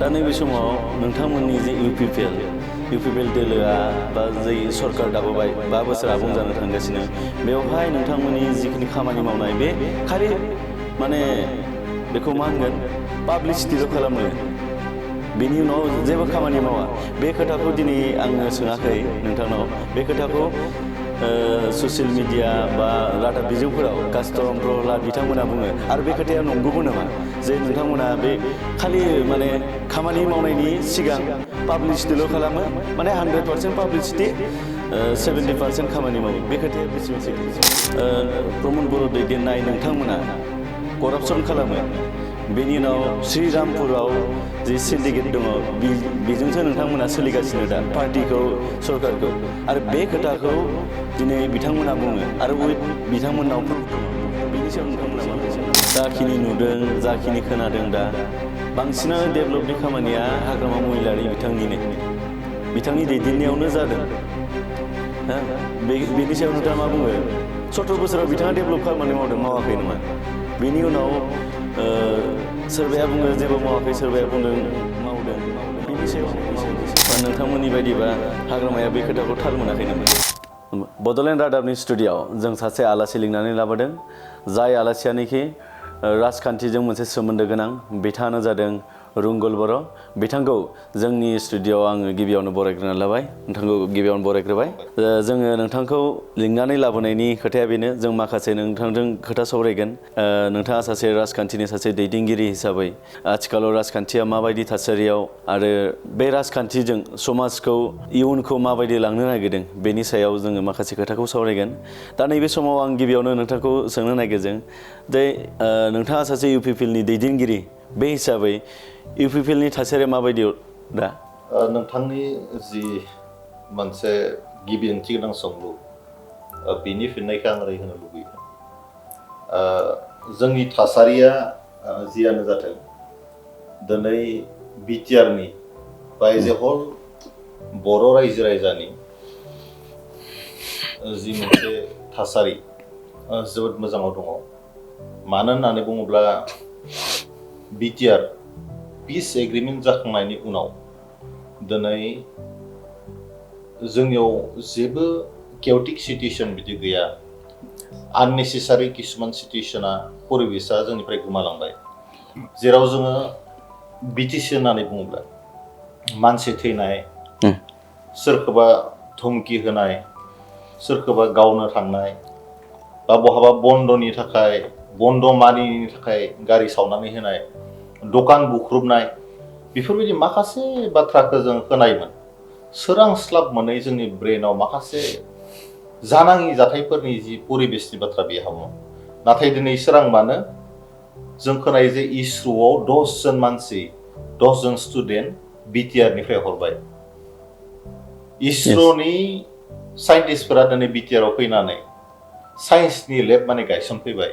दा नैबे समाव नोंथांमोननि जे इउपिपिएल दोलोआ बा जै सरकार दाबोबाय 5 बोसोर आबुं जानो थांगासिनो बेवहाय नोंथांमोननि जिखिनि खामानि मावनाय बे खालि माने बेखौ मा होनगोन पाब्लिसिटिल' खालामो बेनि उनाव जेबो खामानि मावा बे खोथाखौ दिनै आङो सोङाखै नोंथांनाव बे खोथाखौ ससियेल मिडिया बा रादाब बिजोंफोराव कास्टम प्रहलाद बिथांमोना बुङो आरो बे खोथाया नंगौबो नामा जे नोंथांमोना बे खालि माने खामानि मावनायनि सिगां पाब्लिसिटिल' खालामो माने 100% पाब्लिसिटि 70% खामानि मावो बे खोथाया बेसेबां सैथो प्रमद बर' दैदेननाय नोंथांमोना करापसन खालामो बेनि उनाव श्रीरामपुराव जे सिन्डिकेट दङ बेजोंसो नोंथांमोना सोलिगासिनो दा पार्टिखौ सरकारखौ आरो बे खोथाखौ दिनै बिथांमोना बुङो आरो बिथांमोननाव बेनि सायाव नोंथांमोना जाखिनि नुदों जाखिनि खोनादों दा बांसिनानो डेभेलपनि खामानिया हाग्रामा महिलारि बिथांनि दैदेननायावनो जादों बेनि सायाव नोंथाङा मा बुङो 17 बोसोराव बिथाङा डेभेलप खामानि मावाखै नामा बेनि उनाव सोरबाया बुङो जेबो मावाखै सोरबाया बुंदों मावदों बेनि सायाव नोंथांमोननि बायदिबा हाग्रामाया बे खोथाखौ थाल मोनाखै नामा बड'लेण्ड रादाबनि स्टुडिय'आव जों सासे आलासि लिंनानै लाबोदों जाय आलासियानोखि राजखान्थिजों मोनसे सोमोन्दो गोनां बिथाङानो जादों रुंगल बर' बिथांखौ जोंनि स्टुडिय'आव आङो गिबियावनो बरायग्रोना लाबाय नोंथांखौ गिबियावनो बरायग्रोबाय जोङो नोंथांखौ लिंनानै लाबोनायनि खोथाया बेनो जों माखासे नोंथांजों खोथा सावरायगोन नोंथाङा सासे राजखान्थिनि सासे दैदेनगिरि हिसाबै आथिखालाव राजखान्थिया माबायदि थासारियाव आरो बे राजखान्थिजों समाजखौ इयुनखौ माबायदि लांनो नागिरदों बेनि सायाव जोङो माखासे खोथाखौ सावरायगोन दा नैबे समाव आं गिबियावनो नोंथांखौ सोंनो नागिरदों जे नोंथाङा सासे इउपिपिएलनि दैदेनगिरि बे हिसाबै इउपिपिएलनि थासारिया माबायदि दा नोंथांनि जि मोनसे गिबि ओंथि गोनां सोंलु बिनि फिननायखौ आं ओरै होनो लुबैयो जोंनि थासारिया जियानो जाथों दिनै बिटिआरनि बा एज ए हल बर' रायजो राजानि जि मोनसे थासारि जोबोद मोजाङाव दङ मानो होननानै बुङोब्ला बिटिआर पिस एग्रिमेन्ट जाखांनायनि उनाव दिनै जोंनियाव जेबो केअटिक सिटुएसन बिदि गैया आननेसेसारि किसुमान सिटुएसना परिबेसा जोंनिफ्राय गोमालांबाय जेराव जोङो बिटिसि होननानै बुङोब्ला मानसि थैनाय सोरखौबा धमकि होनाय सोरखौबा गावनो थांनाय बा बहाबा बन्दनि थाखाय बन्द मानिनि थाखाय गारि सावनानै होनाय दखान बुख्रुबनाय बेफोरबायदि माखासे बाथ्राखौ जों खोनायोमोन सोरांस्लाब मोनै जोंनि ब्रेनाव माखासे जानाङि जाथायफोरनि जि परिबेसनि बाथ्रा बे हाबो नाथाय दिनै सोरांबानो जों खोनायो जे इसर'आव 10 जन मानसि 10 जन स्टुडेन्ट बिटिआरनिफ्राय हरबाय इसर'नि साइन्टिस्टफोरा दिनै बिटिआराव फैनानै साइन्सनि लेब माने गायसनफैबाय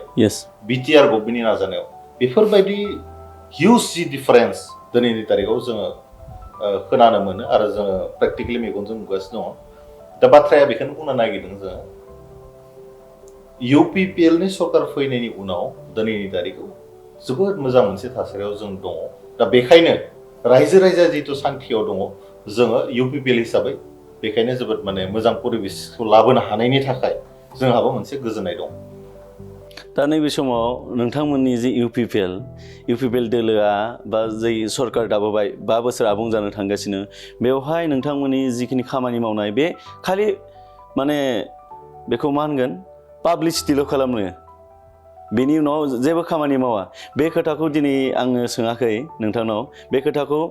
बिटिआर गभर्नमेन्टनि नाजानायाव बेफोरबायदि हिउज जि डिफारेन्स दिनैनि तारिखाव जोङो खोनानो मोनो आरो जोङो प्रेक्टिकेलि मेगनजों नुगासिनो दङ दा बाथ्राया बेखौनो बुंनो नागिरदों जोङो इउपिपिएलनि सरकार फैनायनि उनाव दिनैनि तारिखाव जोबोद मोजां मोनसे थासारियाव जों दङ दा बेखायनो रायजो राजा जिहेतु सान्थियाव दङ जोङो इउपिपिएल हिसाबै बेखायनो जोबोद माने मोजां परिबेसखौ लाबोनो हानायनि थाखाय जोंहाबो मोनसे गोजोननाय दं दा नैबे समाव नोंथांमोननि जे इउपिपिएल दोलोआ बा जै सरकार दाबोबाय 5 बोसोर आबुं जानो थांगासिनो बेवहाय नोंथांमोननि जिखिनि खामानि मावनाय बे खालि माने बेखौ मा होनगोन पाब्लिसिटिल' खालामो बेनि उनाव जेबो खामानि मावा बे खोथाखौ दिनै आङो सोङाखै नोंथांनाव बे खोथाखौ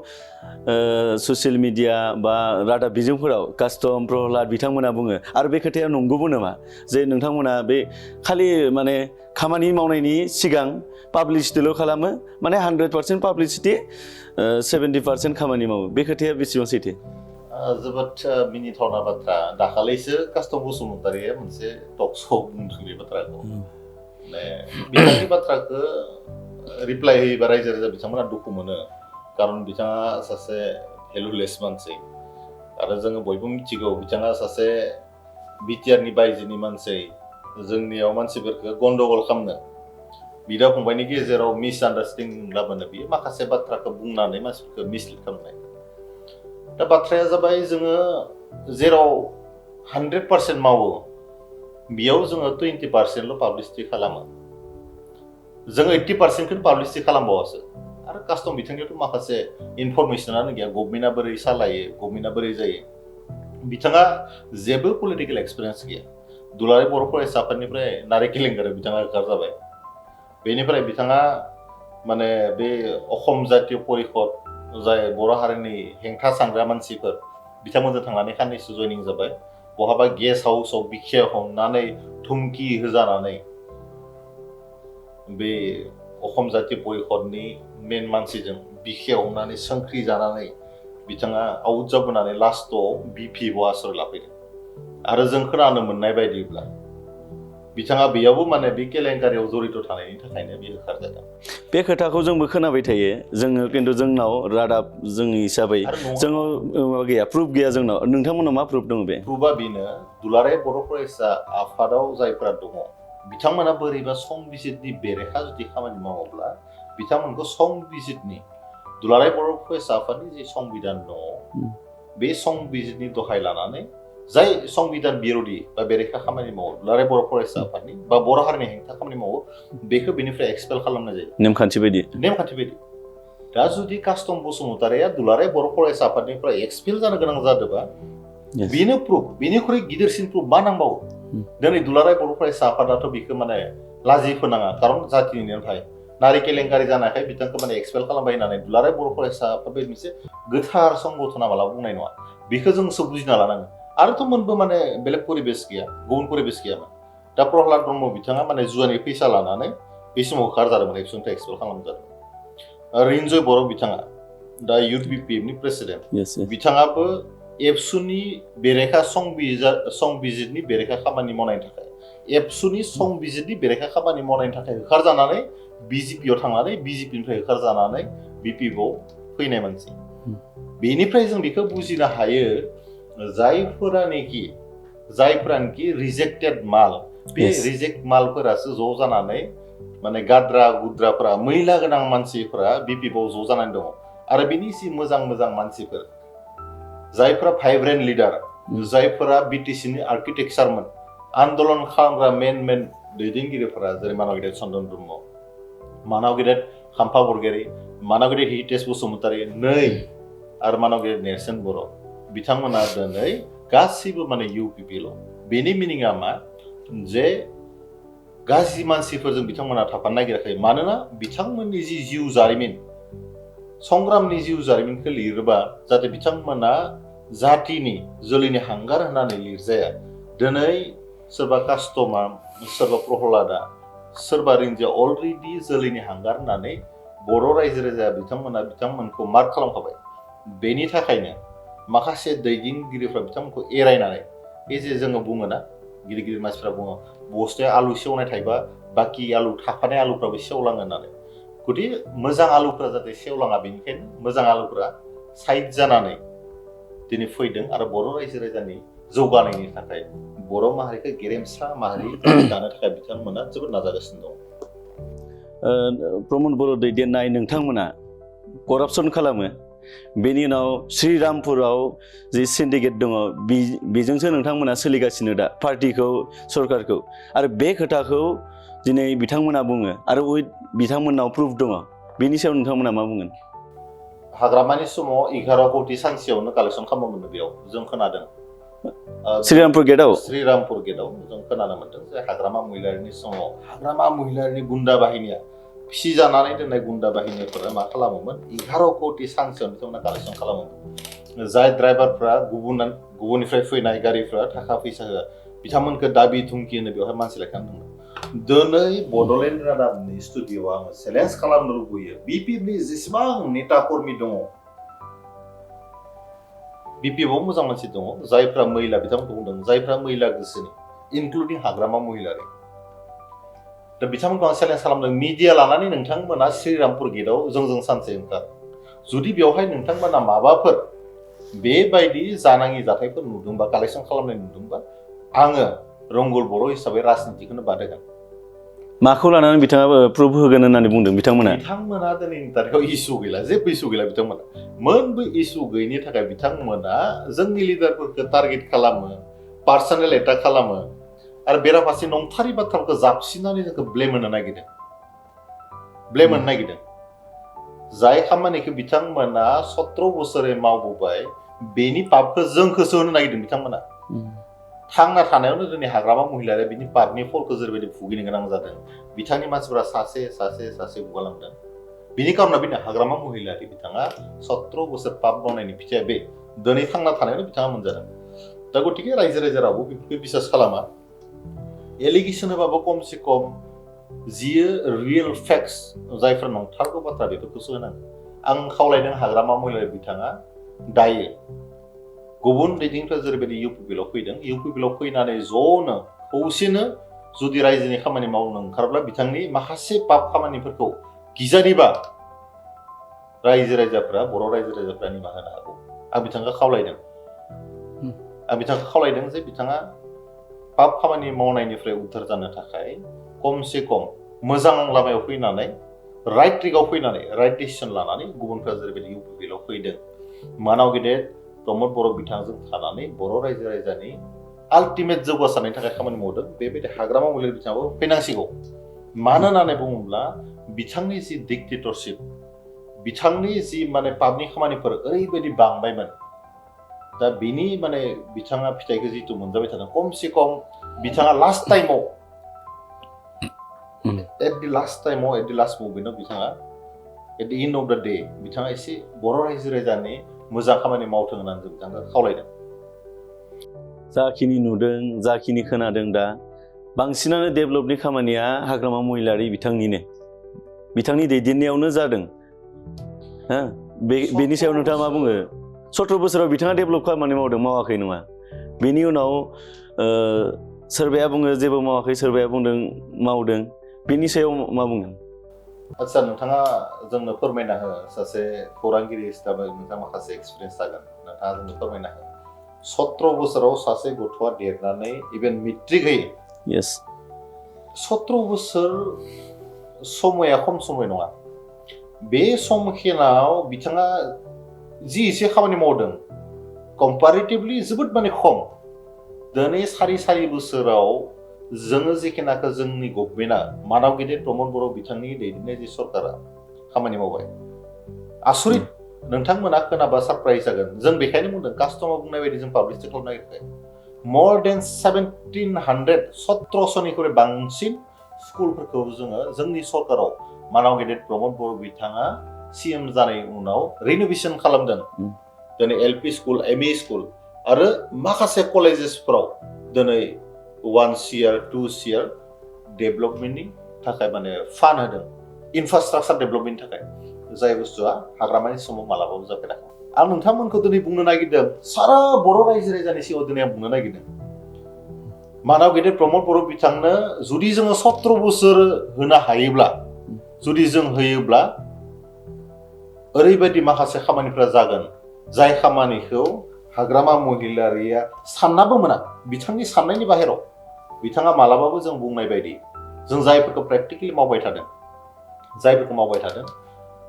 ससियेल मिडिया बा रादाब बिजोंफोराव कास्टम प्रहलाद बिथांमोना बुङो आरो बे खोथाया नंगौबो नामा जे नोंथांमोना बे खालि माने खामानि मावनायनि सिगां पाब्लिसिटिल' खालामो माने 100% पाब्लिसिटि 70% खामानि मावो बे खोथाया बेसेबां सैथो जोबोद मिनिथावना बाथ्रा दाखालिसो कास्टम बसुमतारिया मोनसे टक श' बुंदों बे बाथ्राखौ बिथांनि बाथ्राखौ रिप्लाइ होयोबा रायजो राजा बिथांमोना दुखु मोनो कारन बिथाङा सासे भेलुलेस मानसि आरो जोङो बयबो मिथिगौ बिथाङा सासे बिटिआरनि बायजोनि मानसि जोंनियाव मानसिफोरखौ गन्डगल खालामनो बिदा फंबायनि गेजेराव मिसआन्डारस्टेन्डिं लाबोनो बियो माखासे बाथ्राखौ बुंनानै मानसिफोरखौ मिसलिड खालामनाय दा बाथ्राया जाबाय जोङो जेराव 100% मावो बेयाव जोङो 20%ल' पाब्लिसिटि खालामो जोङो 80%खौनो पाब्लिसिटि खालामबावासो आरो कास्टम बिथांनियावथ' माखासे इनफरमेसनानो गैया गभर्नमेन्टआ बोरै सालायो गभर्नमेन्टआ बोरै जायो बिथाङा जेबो पलिटिकेल एक्सपिरियेन्स गैया दुलाराय बर' फरायसा आफादनिफ्राय नारें केलेंगारि बिथाङा होखार जाबाय बेनिफ्राय बिथाङा माने बे अखम जातीय परिषद जाय बर' हारिनि हेंथा सानग्रा मानसिफोर बिथांमोनजों थांनानै साननैसो जयनिं जाबाय बहाबा गेस्ट हाउसआव बिखे हमनानै धुमखि होजानानै बे अखम जातीय परिषदनि मेन मानसिजों बिखे हमनानै संख्रि जानानै बिथाङा आउट जाबोनानै लास्टआव बिपिअ आश्रय लाफैदों आरो जों खोनानो मोननाय बायदिब्ला बिथाङा बेयावबो माने बे केलेंकारियाव जड़ित थानायनि थाखायनो बे होखारजादों बे खोथाखौ जोंबो खोनाबाय थायो जोङो खिन्थु जोंनाव रादाब जोंनि हिसाबै जोंनाव गैया प्रुफ गैया जोंनाव नोंथांमोनाव मा प्रुफ दङ बे प्रुफआ बेनो दुलाराय बर' फरायसा आफादाव जायफोरा दङ बिथांमोना बोरैबा संबिजितनि बेरेखा जुदि खामानि मावोब्ला बिथांमोनखौ संबिजितनि दुलाराय बर' फरायसा आफादनि जे संबिधान दङ बे संबिजितनि दहाय लानानै जाय संबिधान बिरोधी बा बेरेखा खामानि मावो दुलाराय बर' फरायसा आफादनि बा बर' हारिनि हेंथा खामानि मावो बेखौ बेनिफ्राय एक्सपेल खालामनाय जायो नेमखान्थि बायदि दा जुदि कास्टम बसुमतारिया दुलाराय बर' फरायसा आफादनिफ्राय एक्सपेल जानो गोनां जादोंबा बेनो प्रुफ बेनिख्रुइ गिदिरसिन प्रुफ मा नांबावो दिनै दुलाराय बर' फरायसा आफादाथ' बेखौ माने लाजि फोनाङा खारन जातिनि नेमथाय नारि केलेंकारि जानायखाय बिथांखौ माने एक्सपेल खालामबाय होननानै दुलाराय बर' फरायसा आफाद बे मोनसे गोथार संगठना मालाबा बुंनाय नङा बेखौ जोंसो बुजिना लानांगोन आरोथ' मोनबो माने बेलेग परिबेस गैया गुबुन परिबेस गैयामोन दा प्रह्लाद ब्रह्म बिथाङा माने जुवानि फैसा लानानै बे समाव होखारजादोंमोन एबसुनिफ्राय एक्सपेल खालामजादोंमोन रिन्जय बर' बिथाङा दा इउथ बिपिएफनि प्रेसिडेन्ट बिथाङाबो एबसुनि बेरेखा संबिजितनि बेरेखा खामानि मावनायनि थाखाय एबसुनि संबिजितनि बेरेखा खामानि मावनायनि थाखाय होखारजानानै बिजेपिआव थांनानै बिजेपिनिफ्राय होखारजानानै बिपिएफआव फैनाय मानसि बेनिफ्राय जों बेखौ बुजिनो हायो जायफोरानोखि रिजेक्टेड माल बे रिजेक्ट मालफोरासो ज' जानानै माने गाद्रा गुद्राफोरा मैला गोनां मानसिफोरा बिपिएफआव ज' जानानै दङ आरो बिनि जि मोजां मोजां मानसिफोर जायफोरा भाइब्रेन्ट लिडार जायफोरा बिटिसिनि आर्किटेक्चारमोन आन्दलन खालामग्रा मेन दैदेनगिरिफोरा जेरै मानाव गेदेर चन्दन ब्रह्म मानाव गेदेर खाम्फा बरगयारि मानाव गेदेर हितेश बसुमतारि नै आरो मानाव गेदेर नेरसोन बर' बिथांमोना दिनै गासैबो माने इउपिपिएल बेनि मिनिङा मा जे गाज्रि मानसिफोरजों बिथांमोना थाफानो नागिराखै मानोना बिथांमोननि जि जिउ जारिमिन संग्रामनि जिउ जारिमिनखौ लिरोबा जाहाथे बिथांमोना जातिनि जोलैनि हांगार होननानै लिरजाया दिनै सोरबा कास्टमा सोरबा प्रह्लादा सोरबा रिन्जिया अलरेडि जोलैनि हांगार होननानै बर' रायजो राजाया बिथांमोनखौ मार्क खालामखाबाय बेनि थाखायनो माखासे दैदेनगिरिफ्रा बिथांमोनखौ एरायनानै बे जे जोङो बुङोना गिदिर गिदिर मानसिफ्रा बुङो बस्थायाव आलु सेवनाय थायोबा बाखि आलु थाखानाय आलुफ्राबो सेवलाङो होननानै गथिखे मोजां आलुफ्रा जाहाथे सेवलाङा बेनिखायनो मोजां आलुफ्रा साइड जानानै दिनै फैदों आरो बर' रायजो राजानि जौगानायनि थाखाय बर' माहारिखौ गेरेमसा माहारि दानो थाखाय बिथांमोना जोबोद नाजागासिनो दं प्रमद बर' दैदेननाय नोंथांमोना करापसन खालामो बेनि उनाव श्रीरामपुराव जि सिन्डिकेट दङ बेजोंसो नोंथांमोना सोलिगासिनो दा पार्टिखौ सरकारखौ आरो बे खोथाखौ दिनै बिथांमोना बुङो आरो बिथांमोननाव प्रुफ दङ बेनि सायाव नोंथांमोना मा बुंगोन हाग्रामानि समाव 11 कोटि सानसेयावनो कालेक्सन खालामोमोन बेयाव जों खोनादों श्रीरामपुर गेटआव जों खोनानो मोनदों जे हाग्रामा महिलारिनि समाव हाग्रामा महिलारिनि गुन्डा बाहिनिया फिसिजानानै दोननाय गुन्डा बाहिनीफोरा मा खालामोमोन 11 कोटि सानसेयाव बिथांमोना कालेक्सन खालामोमोन जाय ड्राइभारफ्रा गुबुननिफ्राय फैनाय गारिफ्रा थाखा फैसा होआ बिथांमोनखौ दाबि धुमखि होनो बेवहाय मानसि लाखिनांदोंमोन दिनै बड'लेण्ड रादाबनि स्टुडिअ'आव आङो चेलेन्ज खालामनो लुबैयो बिपिएफनि जेसेबां नेता कर्मि दङ बिपिएफआव मोजां मानसि दङ जायफ्रा महिला बिथांमोनखौ बुंदों जायफ्रा महिला गोसोनि इनक्लुडिं हाग्रामा महिलारि दा बिथांमोनखौ आं चेलेन्ज खालामदों मिडिया लानानै नोंथांमोना श्रीरामपुर गेटआव जोंजों सानसे ओंखार जुदि बेवहाय नोंथांमोना माबाफोर बेबायदि जानाङि जाथायफोर नुदोंबा कालेक्सन खालामनाय नुदोंबा आङो रंगल बर' हिसाबै राजनितिखौनो बादायगोन माखौ लानानै बिथाङा प्रुफ होगोन होननानै बुंदों बिथांमोना दिनैनि तारिखाव इसु गैला जेबो इसु गैला बिथांमोना मोनबो इसु गैयिनि थाखाय बिथांमोना जोंनि लिडारफोरखौ टारगेट खालामो पार्सनेल एटाक खालामो आरो बेराफारसे नंथारै बाथ्राफोरखौ जाबसिननानै जोंखौ ब्लेम होनो नागिरदों जाय खामानिखौ बिथांमोना 17 बोसोरै मावबोबाय बेनि पापखौ जोंखौसो होनो नागिरदों बिथांमोना थांना थानायावनो जोंनि हाग्रामा महिलाया बिनि पापनि फलखौ जेरैबायदि भुगिनो गोनां जादों बिथांनि मानसिफोरा सासे गुगालांदों बिनि कारनाव बिनो हाग्रामा महिलारि बिथाङा 17 बोसोर पाप मावनायनि फिथाइया बे दिनै थांना थानायावनो बिथाङा मोनजादों दा गतिके रायजो राजारावबो बेफोरखौ बिसास खालामा एलिगेसन होबाबो खमसे खम जियो रियेल फेक्ट्स जायफोर नंथारगौ बाथ्रा बेफोरखौसो होनांगौ आं खावलायदों हाग्रामा महिलारि बिथाङा दायो गुबुन दैदेनगिरिफ्रा जेरैबायदि इउपिपिएलआव फैदों इउपिपिएलआव फैनानै ज'नो खौसेनो जुदि रायजोनि खामानि मावनो ओंखारब्ला बिथांनि माखासे पाप खामानिफोरखौ गिजारिबा रायजो राजाफ्रा बर' रायजो राजाफ्रा निमाहा होनो हागौ आं बिथांखौ खावलायदों जे बिथाङा पाप खामानि मावनायनिफ्राय उद्धार जानो थाखाय खमसे खम मोजां लामायाव फैनानै राइट ट्रेकआव फैनानै राइट डिसिसन लानानै गुबुनफ्रा जेरैबायदि इउपिपिएलआव फैदों मानाव गेदेर प्रमद बर' बिथांजों थानानै बर' रायजो राजानि आल्टिमेट जौगासारनायनि थाखाय खामानि मावदों बेबायदि हाग्रामा महिलारि बिथाङाबो फैनांसिगौ मानो होननानै बुङोब्ला बिथांनि जि डिक्टेटरशिप बिथांनि जि माने पापनि खामानिफोर ओरैबायदि बांबायमोन दा बिनि माने बिथाङा फिथाइखौ जितु मोनजाबाय थादों खमसे खम बिथाङा लास्ट टाइमाव एट दि लास्ट मुभमेन्टआव बिथाङा एट दि एन्ड अफ द डे बिथाङा एसे बर' रायजो राजानि मोजां खामानि मावथों होननानै जों बिथांखौ खावलायदों जाखिनि नुदों जाखिनि खोनादों दा बांसिनानो डेभेलपनि खामानिया हाग्रामा महिलारि बिथांनि दैदेननायावनो जादों हो बेनि सायाव नोंथाङा मा बुङो 17 बोसोराव बिथाङा डेभेलप खामानि मावाखै नङा बेनि उनाव सोरबाया बुङो जेबो मावाखै सोरबाया बुंदों मावदों बेनि सायाव मा बुंगोन आच्छा नोंथाङा जोंनो फोरमायना हो सासे खौरांगिरि हिसाबै नोंथाङा माखासे एक्सपिरियेन्स जागोन नोंथाङा जोंनो फोरमायना हो 17 बोसोराव सासे गथ'आ देरनानै इभेन मेट्रिक होयो यस 17 बोसोर समाया खम समय नङा बे समखिनाव बिथाङा जि एसे खामानि मावदों कम्पारेटिभलि जोबोद माने खम दिनै सारि बोसोराव जोङो जेखिनाखौ जोंनि गभर्नमेन्टआ मानाव गेदेर प्रमद बर' बिथांनि दैदेननाय जि सरकारा खामानि मावबाय आसरित नोंथांमोना खोनाबा सारप्राइज जागोन जों बेखायनो बुंदों कास्टमार बुंनाय बायदि जों पाब्लिसिटि खालामनो नागिरबाय more than 1700 बांसिन स्कुलफोरखौ जोंनि सरकाराव मानाव गेदेर प्रमद बर' बिथाङा सीएम जानाय उनाव रिनोभेसन खालामदों दिनै एलपि स्कुल एमइ स्कुल आरो माखासे कलेजेसफोराव दिनै 1 CR 2 CR डेभेलपमेन्टनि थाखाय माने फान्ड होदों इनफ्रास्ट्राक्चार डेभेलपमेन्टनि थाखाय जाय बुस्थुआ हाग्रामानि समाव मालाबाबो जाफेराखै आं नोंथांमोनखौ दिनै बुंनो नागिरदों सारा बर' रायजो राजानि सिगाङाव दिनै आं बुंनो नागिरदों मानाव गेदेर प्रमद बर' बिथांनो जुदि जोङो 17 बोसोर होनो हायोब्ला जुदि जों होयोब्ला ओरैबायदि माखासे खामानिफोरा जागोन जाय खामानिखौ हाग्रामा महिलारिया साननाबो मोना बिथांनि साननायनि बाहेराव बिथाङा मालाबाबो जों बुंनाय बायदि जों जायफोरखौ प्रेक्टिकेलि मावबाय थादों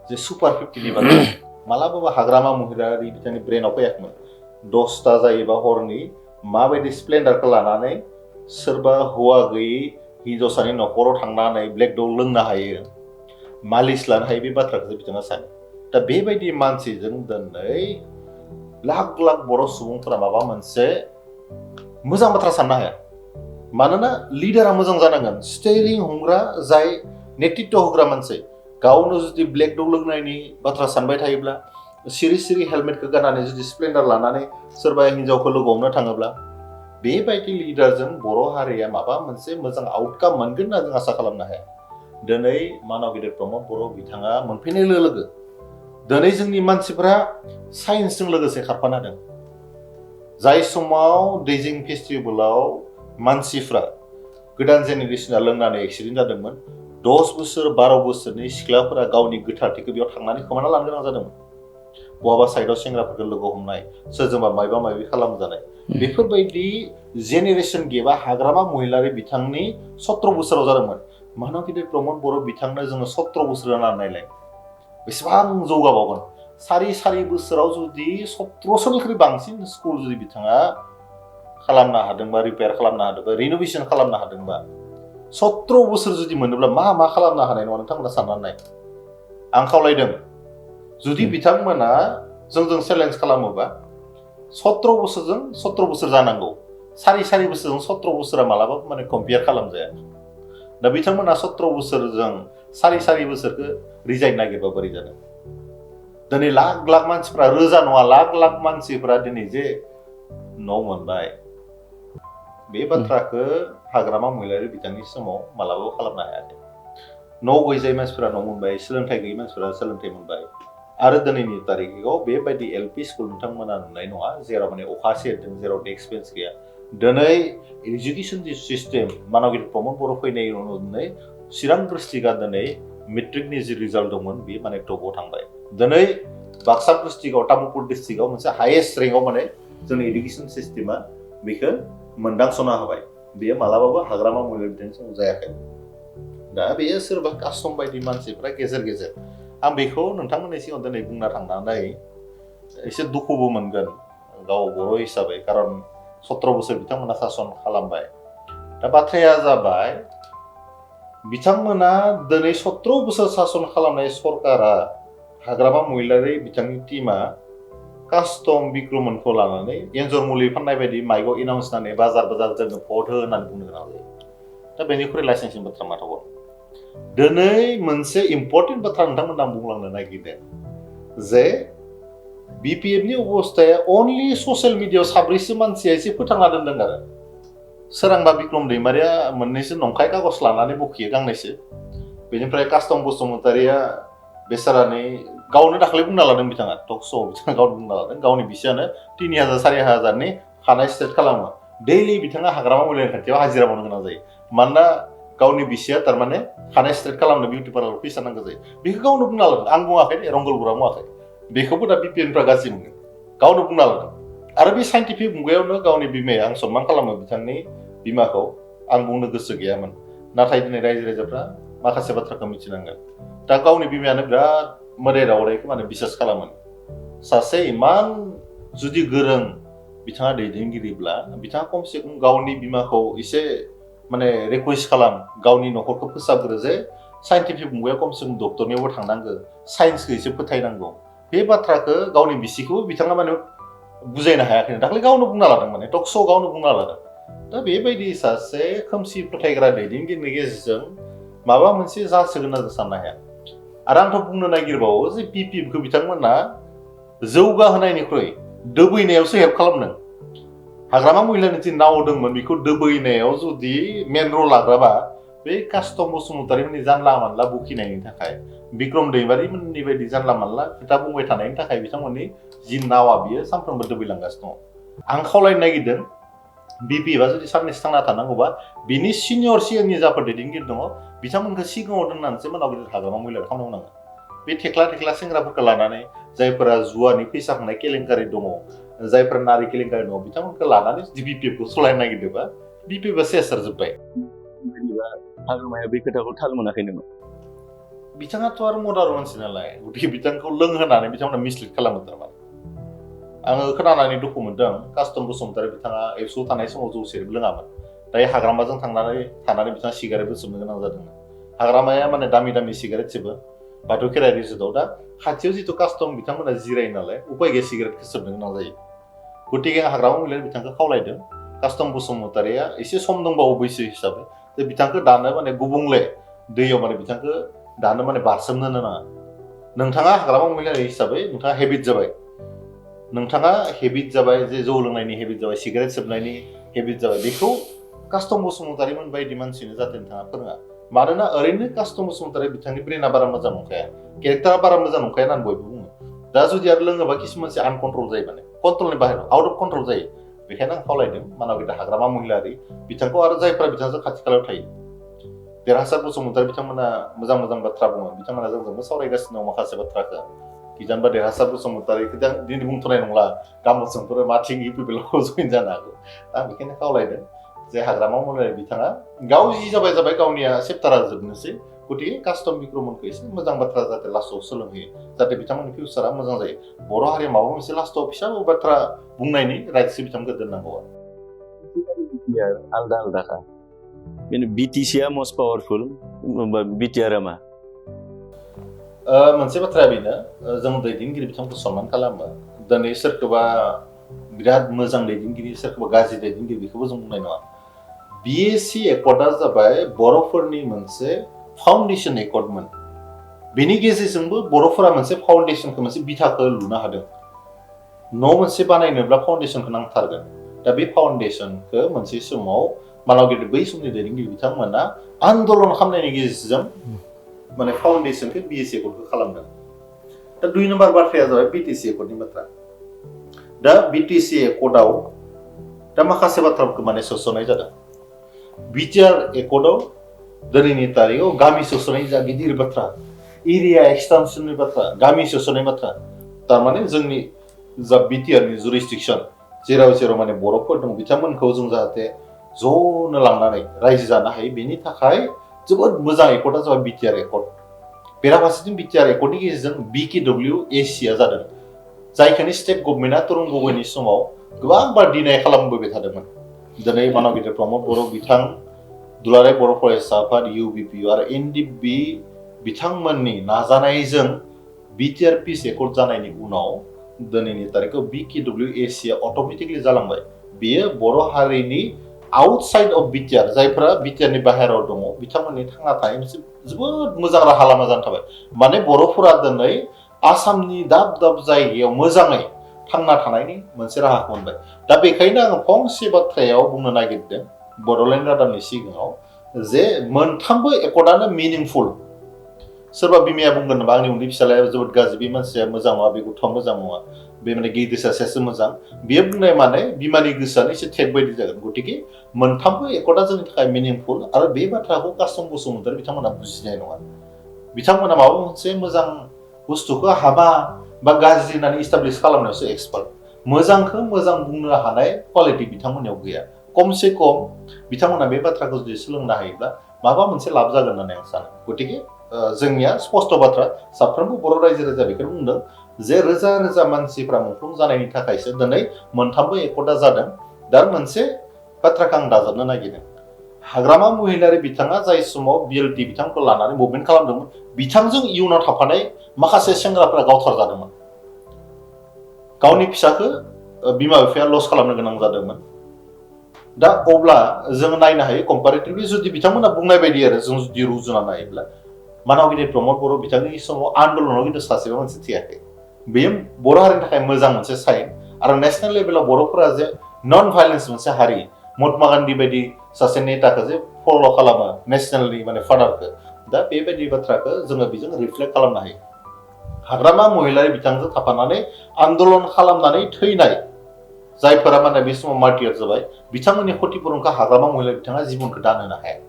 जे सुपार 50नि बाथ्रा मालाबाबो हाग्रामा महिलारि बिथांनि ब्रेनाव फैयाखैमोन 10टा जायोबा हरनि माबायदि स्प्लेन्डारखौ लानानै सोरबा हौवा गैयै हिन्जावसानि न'खराव थांनानै ब्लेक डग लोंनो हायो मालिस लानो हायो बे बाथ्राखौ बिथाङा सानो दा बेबायदि मानसिजों दिनै लाख लाख बर' सुबुंफोरा माबा मोनसे मोजां बाथ्रा साननो हाया मानोना लिडारा मोजां जानांगोन स्टेरिं हमग्रा जाय नेतृत्व होग्रा मानसि गावनो जुदि ब्लेक डग लोंनायनि बाथ्रा सानबाय थायोब्ला सिरि हेलमेटखौ गाननानै जुदि स्प्लेन्डार लानानै सोरबा हिन्जावखौ लोगो हमनो थाङोब्ला बेबायदि लिडारजों बर' हारिया माबा मोनसे मोजां आउटकाम मोनगोन होनना जों आसा खालामनो हाया दिनै मानाव गेदेर प्रमद बर' बिथाङा मोनफैनाय लोगो दिनै जोंनि मानसिफोरा साइन्सजों लोगोसे खारफानो हादों जाय समाव दैजिं फेस्टिभेलाव मानसिफ्रा गोदान जेनेरेसना लोंनानै एक्सिडेन्ट जादोंमोन 10 बोसोर 12 बोसोरनि सिख्लाफोरा गावनि गोथारथिखौ बेयाव थांनानै खोमाना लानो गोनां जादोंमोन बहाबा साइडआव सेंग्राफोरखौ लोगो हमनाय सोरजोंबा माबा माबि खालामजानाय बेफोरबायदि जेनेरेसन गेपआ हाग्रामा महिलारि बिथांनि 17 बोसोराव जादोंमोन महानाव गिदिर प्रमद बर' बिथांनो जोङो 17 बोसोर होनानै नायलाय बेसेबां जौगाबावगोन सारि बोसोराव जुदि 1700निख्रुइ बांसिन स्कुल जुदि बिथाङा खालामनो हादोंबा रिपेयार खालामनो हादोंबा रिनोभेसन खालामनो हादोंबा 17 बोसोर जुदि मोनोब्ला मा खालामनो हानाय नङा नोंथांमोना साननानै नाय आं खावलायदों जुदि बिथांमोना जोंजों चेलेन्ज खालामोबा 17 बोसोरजों 17 बोसोर जानांगौ सारि बोसोरजों 17 बोसोरा मालाबाबो माने कम्पेयार खालामजाया दा बिथांमोना 17 बोसोरजों सारि बोसोरखौ रिजाइन नागिरबा बोरै जादों दिनै लाख मानसिफ्रा रोजा नङा लाख मानसिफ्रा दिनै जे न' मोनबाय बे बाथ्राखौ हाग्रामा महिलारि बिथांनि समाव मालाबाबो खालामनो हायाखै न' गैजायै मानसिफ्रा न' मोनबाय सोलोंथाइ गैयै मानसिफ्रा सोलोंथाइ मोनबाय आरो दिनैनि तारिखाव बेबायदि एलपि स्कुल नोंथांमोना नुनाय नङा जेराव माने अखा सेरदों जेराव डेस्क बेन्च गैया दिनै एजुकेशन सिस्टेम मानगिरि प्रमद बर' फैनाय उनाव चिरां डिस्ट्रिक्टआ दिनै मेट्रिकनि जि रिजाल्ट दंमोन बे माने टपआव थांबाय दिनै बाक्सा डिस्ट्रिक्टआव तामुलपुर डिस्ट्रिक्टआव मोनसे हाइएस्ट रेंकआव माने जोंनि एजुकेशन सिस्टेमा बेखौ मोनदांसना होबाय बेयो मालाबाबो हाग्रामा महिलारि बिथांनि समाव जायाखै दा बेयो सोरबा कास्टम बायदि मानसिफ्रा गेजेर आं बेखौ नोंथांमोननि सिगाङाव दिनै बुंना थांनानै एसे दुखुबो मोनगोन गाव बर' हिसाबै खारन 17 बोसोर बिथांमोना सासन खालामबाय दा बाथ्राया जाबाय बिथांमोना दिनै 17 बोसोर सासन खालामनाय सरकारा हाग्रामा महिलारि बिथांनि टीमा कास्टम बिक्रमनखौ लानानै एन्जर मुलि फाननाय बायदि माइकआव एनाउन्स होनानै बाजार जोङो भट हो होननानै बुंनो गोनां जायो दा बेनिख्रुइ लाइसेन्सिं बाथ्रा मा थाबाव दिनै मोनसे इम्पर्टेन्ट बाथ्रा नोंथांमोना बुंलांनो नागिरदों जे बिपिएफनि अबस्थाया अनलि ससियेल मिडियायाव साब्रैसो मानसिया एसे फोथांना दोनदों आरो सोरांबा बिक्रम दैमारिया मोननैसो नंखाय कागज लानानै बखियो गांनैसो बेनिफ्राय कास्टम बसुमतारिया बेसारानि गावनो दाखालि बुंना लादों बिथाङा टक श'आव बिथाङा गावनो बुंना लादों गावनि बिसियानो 3000 4000नि खानाय स्ट्रेट खालामो दैलि बिथाङा हाग्रामा महिलारि खाथियाव हाजिरा मावनो गोनां जायो मानोना गावनि बिसिया थारमाने खानाय स्ट्रेट खालामनो बिउटि पार्लाराव फैसा नांगौ जायो बेखौ गावनो बुंना लादों आं बुङाखै रंगलबुरा बुङाखै बेखौबो दा बिपिएनफ्रा गाज्रि मोनो गावनो बुंना लादों आरो बे साइन्टिफिक मुगायावनो गावनि बिमाया आं सनमान खालामो बिथांनि बिमाखौ आं बुंनो गोसो गैयामोन नाथाय दिनै रायजो राजाफ्रा माखासे बाथ्राखौ मिथिनांगोन दा गावनि बिमायानो बिराद मोदाय दावदायखौ माने बिसास खालामो सासे इमान जुदि गोरों बिथाङा दैदेनगिरिब्ला बिथाङा खमसे खम गावनि बिमाखौ एसे माने रिकुवेस्ट खालाम गावनि न'खरखौ फोसाबग्रो जे साइन्टिफिक मुगायाव खमसे खम डक्टरनियावबो थांनांगौ साइन्सखौ एसे फोथायनांगौ बे बाथ्राखौ गावनि बिसिखौबो बिथाङा माने बुजायनो हायाखै दाखालि गावनो बुंना लादों माने टक श'आव गावनो बुंना लादों दा बेबायदि सासे खोमसि फोथायग्रा दैदेनगिरिनि गेजेरजों माबा मोनसे जासोगोन होनना साननो हाया आरो आंथ' बुंनो नागिरबावो जे पिपिएफखौ बिथांमोना जौगाहोनायनिख्रुइ दोबैनायावसो हेल्प खालामदों हाग्रामा महिलानि जि नाव दंमोन बेखौ दोबैनायाव जुदि मेन रल लाग्राबा बे कास्टम बसुमतारिमोननि जानला मानला बुखिनायनि थाखाय बिक्रम दैमारिमोननि बायदि जानला मानला खोथा बुंबाय थानायनि थाखाय बिथांमोननि जि नावा बियो सानफ्रोमबो दोबैलांगासिनो दङ आं खावलायनो नागिरदों बिपिएफआ जुदि साननैसो थांना थानांगौबा बिनि सिनियर सिगांनि जाफोर दैदेनगिरि दङ बिथांमोनखौ सिगाङाव दोननानैसो मानाव हाग्रामा महिलारि खामानि मावनांगोन बे थेख्ला सेंग्राफोरखौ लानानै जायफोरा जुवानि फैसा खांनाय केलेंकारि दङ जायफोरा नारि केलेंकारि दङ बिथांमोनखौ लानानै जुदि बिपिएफखौ सलायनो नागिरदोंबा बिपिएफआ सेसार जोब्बाय बिदिबा हाग्रामाया बे खोथाखौ थाल मोनाखै नामा बिथाङाथ' आरो मदार मानसि नालाय गतिके बिथांखौ लोंहोनानै बिथांमोना मिसलिड खालामो थारमाने आङो खोनानानै दुखु मोनदों कास्टम बसुमतारि बिथाङा एबसुआव थानाय समाव जौ सेरेब लोङामोन दायो हाग्रामाजों थानानै बिथाङा सिगारेटबो सोबनो गोनां जादोंमोन हाग्रामाया माने दामि सिगारेट सोबो बाथौ खेराइ रिजर्टआव दा खाथियाव जिथु कास्टम बिथांमोना जिरायो नालाय उपाय गैया सिगारेटखौ सोबनो गोनां जायो गतिके आं हाग्रामा महिलारि बिथांखौ खावलायदों कास्टम बसुमतारिया एसे सम दंबावो बैसो हिसाबै जे बिथांखौ दानो माने गुबुंले दैयाव माने बिथांखौ दानो माने बारसोमनो नाङा नोंथाङा हाग्रामा महिलारि हिसाबै नोंथाङा हेबिट जाबाय जे जौ लोंनायनि हेबिट जाबाय सिगारेट सोबनायनि हेबिट जाबाय बेखौ कास्टम बसुमतारिमोन बायदि मानसिनो जाहाथे नोंथाङा फोरोङा मानोना ओरैनो कास्टम बसुमतारि बिथांनि ब्रेना बारा मोजां नंखाया केरेक्टारा बारा मोजां नंखाया होननानै बयबो बुङो दा जुदि आरो लोङोबा किसुमान आनकन्ट्रल जायो माने कन्ट्रलनि बाहेराव आउट अफ कन्ट्रल जायो बेखायनो आं खावलायदों मानबिदा हाग्रामा महिलारि बिथांखौ आरो जायफोरा बिथांजों खाथि खालायाव थायो देरहासार बसुमतारि बिथांमोना मोजां बाथ्रा बुङो बिथांमोना जोंजोंबो सावरायगासिनो दं माखासे बाथ्राखौ किजानबा देरहासार बसुमतारिखौ दिनै बुंथ'नाय नंला गाबोन समफोर माथिं इउपिपिएलआव जइन जानो हागौ आं बेखायनो खावलायदों जे हाग्रामा महिलारि बिथाङा गाव जि जाबाय गावनिया चेप्टारा जोबनोसै गतिके कास्टम बिक्रमनखौ एसे मोजां बाथ्रा जाहाथे लास्टआव सोलोंहोयो जाहाथे बिथांमोननि फिउचारा मोजां जायो बर' हारिया माबा मोनसे लास्टआव फिसा बाथ्रा बुंनायनि राइट्सखौ बिथांमोनखौ दोननांगौ आलदा आलदाखा बेनो बिटिसिआ मस्ट पावारफुल बिटिआरआ मा मोनसे बाथ्राया बेनो जों दैदेनगिरि बिथांखौ सनमान खालामो दिनै सोरखौबा बिराद मोजां दैदेनगिरि सोरखौबा गाज्रि दैदेनगिरि बेखौबो जों बुंनाय नङा बिएसि एकर्डआ जाबाय बर'फोरनि मोनसे फाउन्डेसन एकर्डमोन बेनि गेजेरजोंबो बर'फोरा मोनसे फाउन्डेसनखौ मोनसे बिथाखौ लुनो हादों न' मोनसे बानायनोब्ला फाउन्डेसनखौ नांथारगोन दा बे फाउन्डेसनखौ मोनसे समाव मालावगिरि बै समनि दैदेनगिरि बिथांमोना आन्दलन खालामनायनि गेजेरजों माने फाउन्डेसनखौ बिएसि एकर्डखौ खालामदों दा 2 नम्बर बाथ्राया जाबाय बिटिसि एकर्डनि बाथ्रा दा बिटिसि एकर्डआव दा माखासे बाथ्राफोरखौ माने सोसननाय जादों बिटिआर एकर्डआव दिनैनि तारिखआव गामि सोसननायनि जा गिदिर बाथ्रा एरिया एक्सटेनसननि बाथ्रा गामि सोसननाय बाथ्रा तारमाने जोंनि जा बिटिआरनि जुरिसडिक्सन जेराव माने बर'फोर दं बिथांमोनखौ जों जाहाथे ज'नो लांनानै रायजो जानो हायो बेनि थाखाय जोबोद मोजां एकर्डआ जाबाय बिटिआर एकर्ड बेराफारसेथिं बिटिआर एकर्डनि गेजेरजों बिकेडब्लिउएसिआ जादों जायखौनो स्टेट गभर्नमेन्टआ तरुण गगैनि समाव गोबां बार डिनाय खालामबोबाय थादोंमोन दिनै मानगिरि प्रमद बर' बिथां दुलाराय बर' फरायसा आफाद इउबिपिअ आरो एनडिबि बिथांमोननि नाजानायजों बिटिआर पिस एकर्ड जानायनि उनाव दिनैनि तारिखआव बिकेडब्लिउएसिआ अट'मेटिकलि जालांबाय बेयो बर' हारिनि आउटसाइड अफ बिटिआर जायफोरा बिटिआरनि बाहेरायाव दङ बिथांमोननि थांना थानाय मोनसे जोबोद मोजां राहा लामा जानानै थाबाय माने बर'फोरा दिनै आसामनि दाब दाब जायगायाव मोजाङै थांना थानायनि मोनसे राहाखौ मोनबाय दा बेखायनो आङो फंसे बाथ्रायाव बुंनो नागिरदों बड'लेण्ड रादाबनि सिगाङाव जे मोनथामबो एकर्डआनो मिनिंफुल सोरबा बिमाया बुंगोन नामा आंनि उन्दै फिसालाया जोबोद गाज्रि बे मानसिया मोजां नङा बे गथ'आ मोजां नङा बे माने गिदिर सासेयासो मोजां बेयो बुंनाय माने बिमानि गोसोआनो एसे थेक बायदि जागोन गतिके मोनथामबो एकर्डआ जोंनि थाखाय मिनिंफुल आरो बे बाथ्राखौ कास्टम बसुमतारी बिथांमोना बुजिनाय नङा बिथांमोना माबा मोनसे मोजां बुस्थुखौ हामा बा गाज्रि होननानै इस्टाब्लिश खालामनायावसो एक्सपार्ट मोजांखौ मोजां बुंनो हानाय क्वालिटि बिथांमोननियाव गैया खमसे खम बिथांमोना बे बाथ्राखौ जुदि सोलोंनो हायोब्ला माबा मोनसे लाब जागोन होननानै आं सानो गतिके जोंनिया स्पष्ट बाथ्रा साफ्रोमबो बर' रायजो राजा बेखौनो बुंदों जे रोजा रोजा मानसिफ्रा मुंख्लं जानायनि थाखायसो दिनै मोनथामबो एकर्डआ जादों दा मोनसे बाथ्राखौ आं दाजाबनो नागिरदों हाग्रामा महिलारि बिथाङा जाय समाव बिएलटि बिथांखौ लानानै मुभमेन्ट खालामदोंमोन बिथांजों इयुनाव थाफानाय माखासे सेंग्राफोरा गावथार जादोंमोन गावनि फिसाखौ बिमा बिफाया लस खालामनो गोनां जादोंमोन दा अब्ला जों नायनो हायो कम्पारेटिभलि जुदि बिथांमोना बुंनाय बायदि आरो जों जुदि रुजुना नायोब्ला मानगिरि प्रमद बर' बिथांनि समाव आन्दलनाव खिन्थु सासेबो मानसि थैयाखै बेयो बर' हारिनि थाखाय मोजां मोनसे साइन आरो नेसनेल लेभेलाव बर'फोरा जे नन भाइलेन्स मोनसे हारि महात्मा गान्धी बायदि सासे नेताखौ जे फल' खालामो नेसनेलनि माने फादारखौ दा बेबायदि बाथ्राखौ जोङो बेजों रिफ्लेक्ट खालामनो हायो हाग्रामा महिलारि बिथांजों थाफानानै आन्दलन खालामनानै थैनाय जायफोरा माने बे समाव मार्टियार जाबाय बिथांमोननि क्षतिपुरनखौ हाग्रामा महिलारि बिथाङा जिबनखौ दान होनो हाया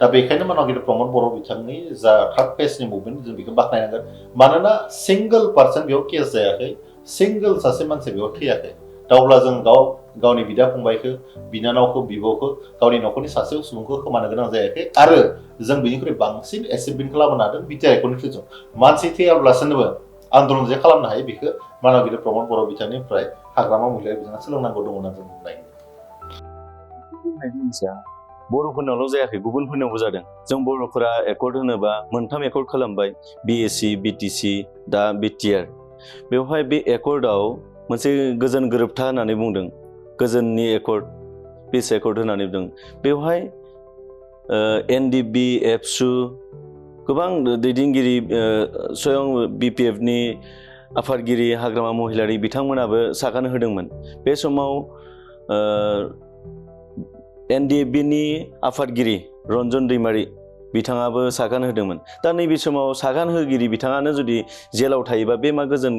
दा बेखायनो मानगिरि प्रमद बर' बिथांनि जा थार्ड फेजनि मुभमेन्ट जों बेखौ बाख्नायनांगोन मानोना सिंगल पार्सन बेयाव केस जायाखै सिंगल सासे मानसि बेयाव थैयाखै दा अब्ला जों गावनि बिदा फंबायखौ बिनानावखौ बिब'खौ गावनि न'खरनि सासे सुबुंखौ खोमानो गोनां जायाखै आरो जों बेनिख्रुइ बांसिन एचिभमेन्ट खालामनो हादों बिटिआर एकर्डनि जों मानसि थैयाब्लासोनोबो आन्दलन जे खालामनो हायो बेखौ मानगिरि प्रमद बर' बिथांनिफ्राय हाग्रामा महिलारि बिथाङा सोलोंनांगौ दङ होनना जों बुंनाय बर'फोरनावल' जायाखै गुबुनफोरनावबो जादों जों बर'फोरा एकर्ड होनोबा मोनथाम एकर्ड खालामबाय बिएसि बिटिसि दा बिटिआर बेवहाय बे एकर्डआव मोनसे गोजोन गोरोबथा होननानै बुंदों गोजोननि एकर्ड पिस एकर्ड होननानै बुंदों बेवहाय एनडिबि एबसु गोबां दैदेनगिरि स्वयं बिपिएफनि आफादगिरि हाग्रामा महिलारि बिथांमोनाबो सागान होदोंमोन बे समाव एनडिएफबिनि आफादगिरि रन्जन दैमारि बिथाङाबो सागान होदोंमोन दा नैबे समाव सागान होगिरि बिथाङानो जुदि जेलाव थायोबा बे मा गोजोन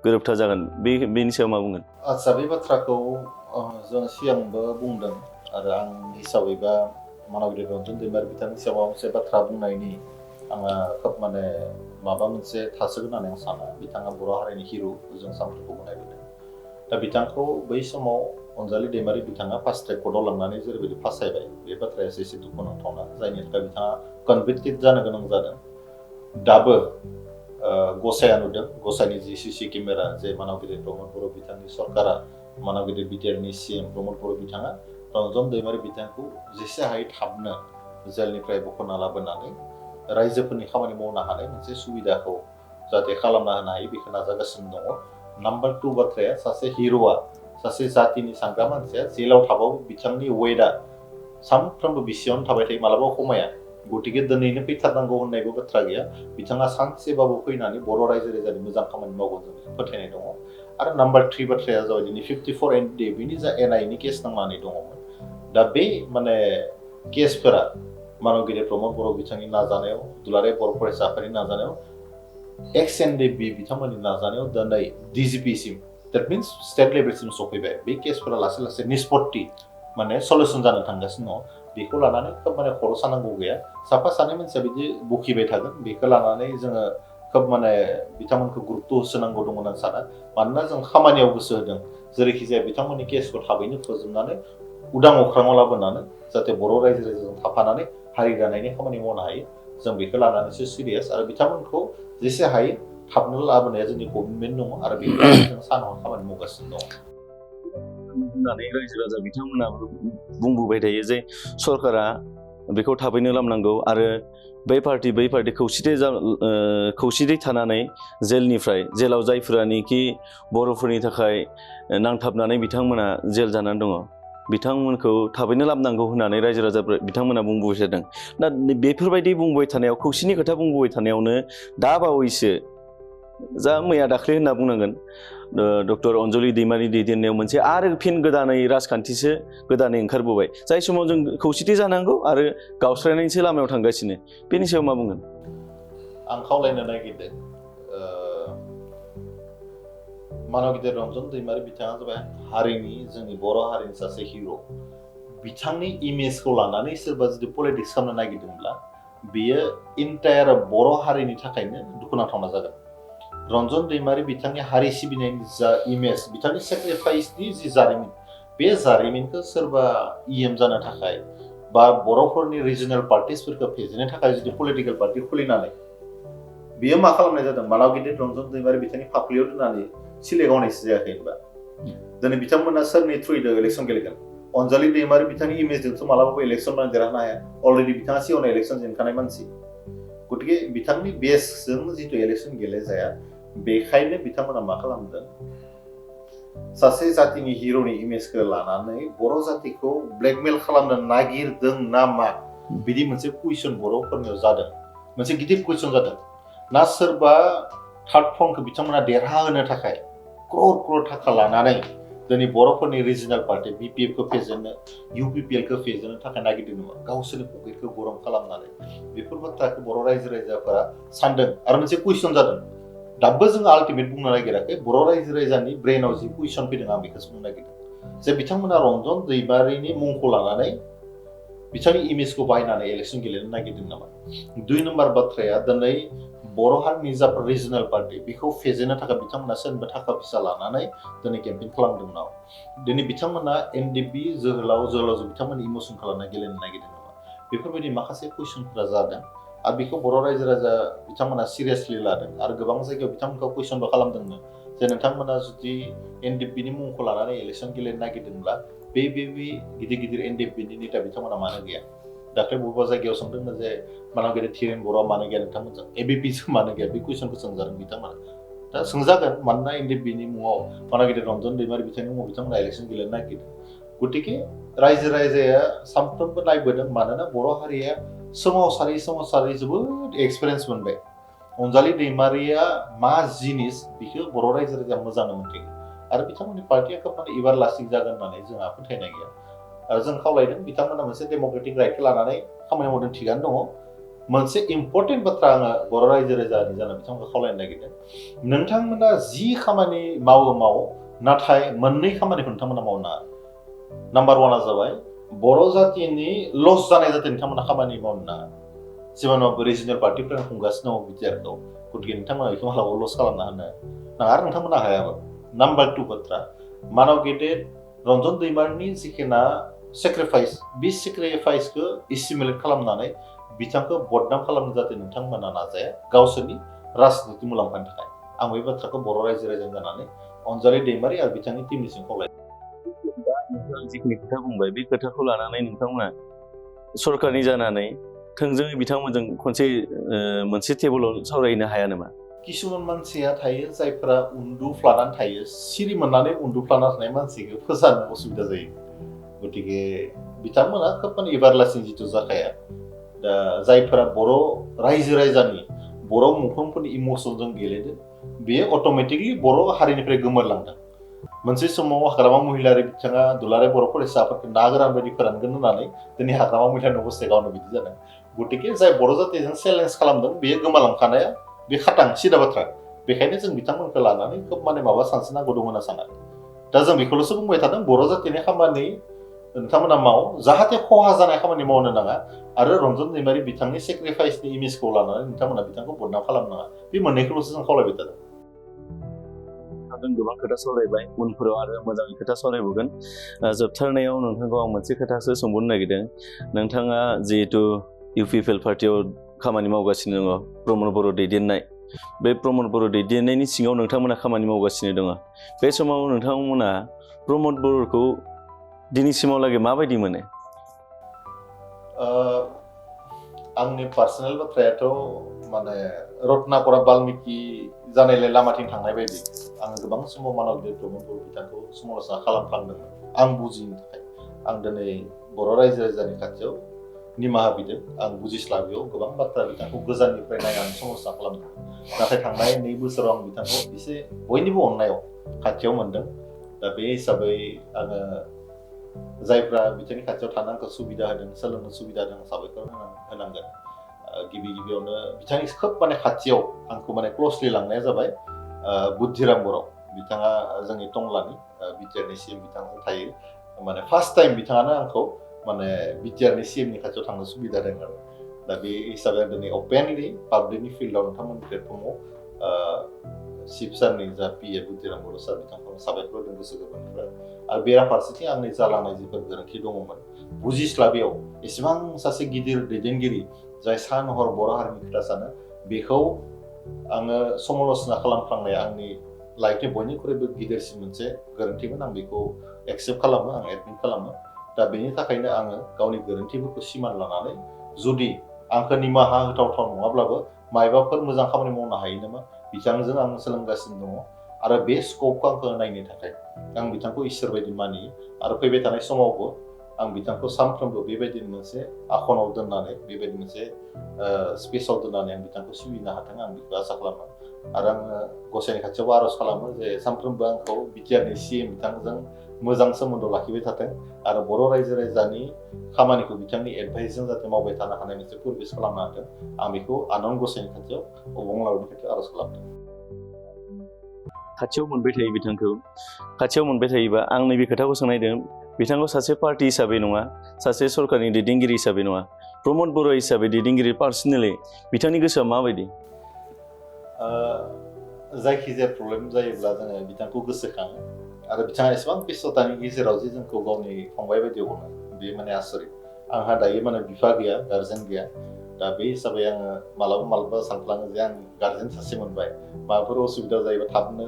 गोरोबथा जागोन बेनि सायाव मा बुंगोन आच्छा बे बाथ्राखौ जों सिगांबो बुंदों आरो आं हिसाबैबा मानगिरि रन्जन दैमारि बिथांनि सायाव मोनसे बाथ्रा बुंनायनि आङो खोब माने माबा मोनसे थासोगोन होननानै आं साना बिथाङा बर' हारिनि हिर' जों सानफ्रोमबो बुंनाय दा बिथांखौ बै समाव अनजालि दैमारि बिथाङा फास्ट ट्रेक कर्टआव लांनानै जेरैबायदि फासायबाय बे बाथ्राया एसे दुखुनांथावना जायनि थाखाय बिथाङा कनभिक्टेड जानो गोनां जादों दाबो गसाया नुदों गसाइनि जि सिसि केमेरा जे मानगिरि प्रमद बर' बिथांनि सरकारा मानगिरि बिटिआरनि सिएम प्रमद बर' बिथाङा रन्जन दैमारि बिथांखौ जेसे हायो थाबनो जेलनिफ्राय बख'ना लाबोनानै रायजोफोरनि खामानि मावनो हानाय मोनसे सुबिदाखौ जाहाथे खालामना होनो हायो बेखौ नाजागासिनो दङ नाम्बार 2 बाथ्राया सासे हिर'आ सासे जातिनि सानग्रा मानसिया जेलाव थाबाबो बिथांनि वेटआ सानफ्रोमबो बिसियावनो थाबाय थायो मालाबा खमाया गतिके दिनैनो फैथारनांगौ होननायबो बाथ्रा गैया बिथाङा सानसेबाबो फैनानै बर' रायजो राजानि मोजां खामानि मावगोन जों बेखौ फोथायनाय दङ आरो नाम्बार 3 बाथ्राया जाबाय दिनै 54 एनडि बिनि जा एनआइनि केस नांनानै दङमोन दा बे माने केसफोरा मानगिरि प्रमद बर' बिथांनि नाजानायाव दुलाराय बर' फरायसा आफादनि नाजानायाव एक्स एनडिबि बिथांमोननि नाजानायाव दिनै डिजिपिसिम दैट मिन्स स्टेट लेभेलसिम सफैबाय बे केसफोरा लासै लासै निष्पत्ति माने सल्युसन जानो थांगासिनो दङ बेखौ लानानै खोब माने खर' सानांगौ गैया साफा सानै मानसिया बिदि बखिबाय थागोन बेखौ लानानै जोङो खोब माने बिथांमोनखौ गुरुत्व होसोनांगौ दङ होननानै साना मानोना जों खामानियाव गोसो होदों जेरैखि जाया बिथांमोननि केसखौ थाबैनो फोजोबनानै उदां अख्राङाव लाबोनानै जाहाथे बर' रायजो राजाजों थाफानानै हारि दानायनि खामानि मावनो हायो जों बेखौ लानानैसो सिरियास आरो बिथांमोनखौ जेसे हायो थाबनो लाबोनाया जोंनि कमिटमेन्ट दङ आरो बेखौ लानानै जों सानहर खामानि मावगासिनो दङ होननानै रायजो राजा बिथांमोनाबो बुंबोबाय थायो जे सरकारा बेखौ थाबैनो लाबोनांगौ आरो बै पार्टि खौसेथि थानानै जेलाव जायफोरानोखि बर'फोरनि थाखाय नांथाबनानै बिथांमोना जेल जानानै दङ बिथांमोनखौ थाबैनो लाबोनांगौ होननानै रायजो राजा बिथांमोना बुंबोबाय थादों दा बेफोरबायदि बुंबोबाय थानायाव खौसेनि खोथा बुंबोबाय थानायावनो दा बावैसो जा मैया दाख्लै होनना बुंनांगोन डक्टर अनजलि दैमारि दैदेननायाव मोनसे आरो फिन गोदानै राजखान्थिसो गोदानै ओंखारबोबाय जाय समाव जों खौसेथि जानांगौ आरो गावस्रायनायनिसो लामायाव थांगासिनो बेनि सायाव मा बुंगोन आं खावलायनो नागिरदों मानगिरि रन्जन दैमारि बिथाङा जाबाय हारिनि जोंनि बर' हारिनि सासे हिर' बिथांनि इमेजखौ लानानै सोरबा जुदि पलिटिक्स खालामनो नागिरदोंब्ला बेयो इन्टायार बर' हारिनि थाखायनो दुखुनांथावना जागोन रन्जन दैमारि बिथांनि हारि सिबिनायनि जा इमेज बिथांनि सेक्रिफाइसनि जि जारिमिन बे जारिमिनखौ सोरबा इएम जानो थाखाय बा बर'फोरनि रिजनेल पार्टिसफोरखौ फेजेननो थाखाय जुदि पलिटिकेल पार्टि खुलिनानै बियो मा खालामनाय जादों मानगिरि रन्जन दैमारि बिथांनि फाफ्लियाव दोननानै सिलेगावनायसो जायाखै होनबा दिनै बिथांमोना सोरनि थ्रुयै इलेक्सन गेलेगोन अनजालि दैमारि बिथांनि इमेजजोंथ' मालाबाबो इलेक्सन देरहानो हाया अलरेडि बिथाङा सिगाङाव इलेक्सन जेनखानाय मानसि गतिके बिथांनि बेसजों जिथु इलेक्सन गेलेजाया बेखायनो बिथांमोना मा खालामदों सासे जातिनि हिर'नि इमेजखौ लानानै बर' जातिखौ ब्लेकमेल खालामनो नागिरदों ना मा बिदि मोनसे कुइसन बर'फोरनियाव जादों मोनसे गिदिर कुइसन जादों ना सोरबा थार्ड फ्रन्टखौ बिथांमोना देरहाहोनो थाखाय क्रर थाखा लानानै दिनै बर'फोरनि रिजनेल पार्टि बिपिएफखौ फेजेननो इउपिपिएलखौ फेजेननो थाखाय नागिरदों नङा गावसोरनि पकेटखौ गरम खालामनानै बेफोर बाथ्राखौ बर' रायजो राजाफोरा सानदों आरो मोनसे कुइसन जादों दाबो जों आल्टिमेट बुंनो नागिराखै बर' रायजो राजानि ब्रेनाव जि कुइसन फैदों आं बेखौसो बुंनो नागिरदों जे बिथांमोना रन्जन दैमारिनि मुंखौ लानानै बिथांनि इमेजखौ बाहायनानै इलेक्सन गेलेनो नागिरदों नामा 2 नम्बर बाथ्राया दिनै बर' हारिनि जा रिजनेल पार्टि बेखौ फेजेननो थाखाय बिथांमोना सोरनिबा थाखा फैसा लानानै दिनै केम्पेइन खालामदों नामा दिनै बिथांमोना एनडिपि जोहोलाव बिथांमोननि इमोसन खालामना गेलेनो नागिरदों नामा बेफोरबायदि माखासे कुइसनफोरा जादों आरो बेखौ बर' रायजो राजा बिथांमोना सिरियासलि लादों आरो गोबां जायगायाव बिथांमोनखौ कुइसनबो खालामदोंमोन जे नोंथांमोना जुदि एनडिपिनि मुंखौ लानानै इलेक्सन गेलेनो नागिरदोंब्ला बे गिदिर एनडिपिनि नेता बिथांमोना मानो गैया दाख्लै बबेबा जायगायाव सोंदोंमोन जे मानगिरि धीरेन बर'आ मानो गैया नोंथांमोनजों एबिपिजों मानो गैया बे कुइसनखौ सोंजादों बिथांमोना दा सोंजागोन मानोना एनडिपिनि मुङाव मानगिरि रन्जन दैमारि बिथांनि मुङाव बिथांमोना इलेक्सन गेलेनो नागिरदों गतिके रायजो राजाया सानफ्रोमबो नायबोदों मानोना बर' हारिया सोमावसारै जोबोद एक्सपिरियेन्स मोनबाय अनजालि दैमारिया मा जिनिस बेखौ बर' रायजो राजाया मोजाङै मोनथिगौ आरो बिथांमोननि पार्टिया खोब माने एबार लास्टिं जागोन होननानै जोंहा फोथायनाय गैया आरो जों खावलायदों बिथांमोना मोनसे डेम'क्रेटिक राइटखौ लानानै खामानि मावदों थिगानो दङ मोनसे इम्परटेन्ट बाथ्रा आङो बर' रायजो राजानि जाना बिथांमोनखौ खावलायनो नागिरदों नोंथांमोना जि खामानि मावो नाथाय मोननै खामानिखौ नोंथांमोना मावनो नाङा नाम्बार 1 जाबाय बर' जातिनि लस जानाय जाहाथे नोंथांमोना खामानि मावनो नाङा जिमानबो रिजनेल पार्टिफोरा खुंगासिनो दङ बिटिआरखौ गतिके नोंथांमोना बेखौ मालाबाबो लस खालामना होनो नाङा आरो नोंथांमोना हायाबो नाम्बार 2 बाथ्रा मानाव गेदेर रन्जन दैमारिनि जिखिना सेक्रिफाइस बे सेक्रिफाइसखौ एसिमुलेट खालामनानै बिथांखौ बदनाम खालामनो जाहाथे नोंथांमोना नाजाया गावसोरनि राजनिति मुलाम्फानि थाखाय आं बे बाथ्राखौ बर' रायजो राजानि जानानै अनजालि दैमारि आरो बिथांनि टिमनिसिम खावलायदों। दा नोंथाङा जिखिनि खोथा बुंबाय बे खोथाखौ लानानै नोंथांमोना सरकारनि जानानै थोंजोङै बिथांमोनजों खनसे मोनसे टेबोलाव सावरायनो हाया नामा? किसुमान मानसिया थायो जायफोरा उन्दुफ्लानानै थायो सिरि मोननानै उन्दुफ्लाना थानाय मानसिखौ फोसाबनो असुबिदा जायो। गतिके बिथांमोना खोब माने एबारलासिं जिथु जाखाया दा जायफोरा बर' रायजो राजानि बर' मुंख्लंफोरनि इमसनजों गेलेदों बेयो अट'मेटिकलि बर' हारिनिफ्राय गोमोरलांदों। मोनसे समाव हाग्रामा महिलारि बिथाङा दुलाराय बर' फरायसाफोरखौ ना गोरान बायदि फोरानगोन होननानै दिनै हाग्रामा महिलानि अबस्थाया गावनो बिदि जादों। गतिके जाय बर' जातिजों चेलेन्ज खालामदों बेयो गोमालांखानाया बे खाटां सिदा बाथ्रा। बेखायनो जों बिथांमोनखौ लानानै खोब माने माबा सानस्रिनांगौ दं होनना साना। दा जों बेखौल'सो बुंबाय थादों बर' जातिनि खामानि नोंथांमोना माव जाहाथे खहा जानाय खामानि मावनो नाङा आरो रन्जन दैमारि बिथांनि सेक्रिफाइसनि इमेजखौ लानानै नोंथांमोना बिथांखौ बदनाम खालामनो नाङा बे मोननैखौल'सो जों खावलायबाय थादों। जों गोबां खोथा सावरायबाय उनफोराव आरो मोजाङै खोथा सावरायबावगोन। जोबथारनायाव नोंथांखौ आं मोनसे खोथासो सोंबावनो नागिरदों। नोंथाङा जिहेथु इउपिपिएल पार्टियाव खामानि मावगासिनो दङ प्रमद बर' दैदेननाय बे प्रमद बर' दैदेननायनि सिङाव नोंथांमोना खामानि मावगासिनो दङ। बे समाव नोंथांमोना प्रमद बर'खौ दिनैसिमावलागै माबायदि मोनो? आंनि पार्सनेल बाथ्रायाथ' माने रत्नाकरा बाल्मिकि जानायलाय लामाथिं थांनाय बायदि आङो गोबां समाव मानब प्रमद बर' बिथांखौ समालोचना खालामफ्लांदोंमोन आं बुजिनो थाखाय। आं दिनै बर' रायजो राजानि खाथियाव निमाहा बिदों आं बुजिस्लाबियाव गोबां बाथ्रा बिथांखौ गोजाननिफ्राय नायनानै समालोचना खालामदों। नाथाय थांनाय 2 बोसोराव आं बिथांखौ एसे बयनिबो अननायाव खाथियाव मोनदों। दा बे हिसाबै आङो जायफ्रा बिथांनि खाथियाव थानो आंखौ सुबिदा होदों सोलोंनो सुबिदा होदों साबायखर होनांगोन। गिबियावनो बिथांनि खोब माने खाथियाव आंखौ माने क्लसलि लांनाया जाबाय बुद्धिराम बर' बिथाङा जोंनि टंलानि बिटिआरनि सिएम बिथांजों थायो। माने फार्स्ट टाइम बिथाङानो आंखौ माने बिटिआरनि सिएमनि खाथियाव थांनो सुबिदा होदों आरो। दा बे हिसाबै आं दिनै अपेनलि पाब्लिकनि फिल्डआव नोंथांमोननि प्लेटफर्माव चिफ सारनि जा पिए बुद्धिराम बर' सार बिथांखौ साबायखर होदों गोसो गोरबोनिफ्राय। आरो बेराफारसेथिं आंनि जालांनाय जिफोर गोरोन्थि दङमोन बुजिस्लाबियाव एसेबां सासे गिदिर दैदेनगिरि जाय सान हर बर' हारिनि खोथा सानो बेखौ आङो समालोचना खालामफ्लांनाया आंनि लाइफनि बयनिख्रुइबो गिदिरसिन मोनसे गोरोन्थिमोन। आं बेखौ एक्सेप्ट खालामो आं एडमिट खालामो। दा बेनि थाखायनो आङो गावनि गोरोन्थिफोरखौ सिमान लानानै जुदि आंखौ निमाहा होथावथाव नङाब्लाबो मायबाफोर मोजां खामानि मावनो हायो नामा बिथांजों आं सोलोंगासिनो दङ। आरो बे स्कपखौ आंखौ नायनो थाखाय आं बिथांखौ इसोर बायदि मानियो आरो फैबाय थानाय समावबो आं बिथांखौ सानफ्रोमबो बेबायदि मोनसे आखनाव दोननानै बेबायदि मोनसे स्पेसाव दोननानै आं बिथांखौ सिबिनो हाथों आं बेखौ आसा खालामो। आरो आङो गसाइनि खाथियावबो आर'ज खालामो जे सानफ्रोमबो आंखौ बिटिआरनि सिएम बिथांजों मोजां सोमोन्दो लाखिबाय थाथों आरो बर' रायजो राजानि खामानिखौ बिथांनि एडभाइसजों जाहाथे मावबाय थानो हानाय मोनसे परिबेस खालामनो हाथों आं बेखौ आनान गसाइनि खाथियाव अबंलावरिनि खाथियाव आर'ज खालामदों। खाथियाव मोनबाय थायो बिथांखौ खाथियाव मोनबाय थायोबा आं नैबे खोथाखौ सोंनायदों बिथांखौ सासे पार्टि हिसाबै नङा सासे सरकारनि दैदेनगिरि हिसाबै नङा प्रमद बर' हिसाबै दैदेनगिरि पार्सनेलि बिथांनि गोसोआ माबायदि? जायखिजाया प्रब्लेम जायोब्ला जोङो बिथांखौ गोसोखाङो आरो बिथाङा एसेबां बेस्थतानि गेजेराव जे जोंखौ गावनि फंबाय बायदि अनो बे माने आसरित। आंहा दायो माने बिफा गैया गार्जेन गैया। दा बे हिसाबै आङो मालाबा सानफ्लाङो जे आं गार्जेन सासे मोनबाय माबाफोर असुबिदा जायोबा थाबनो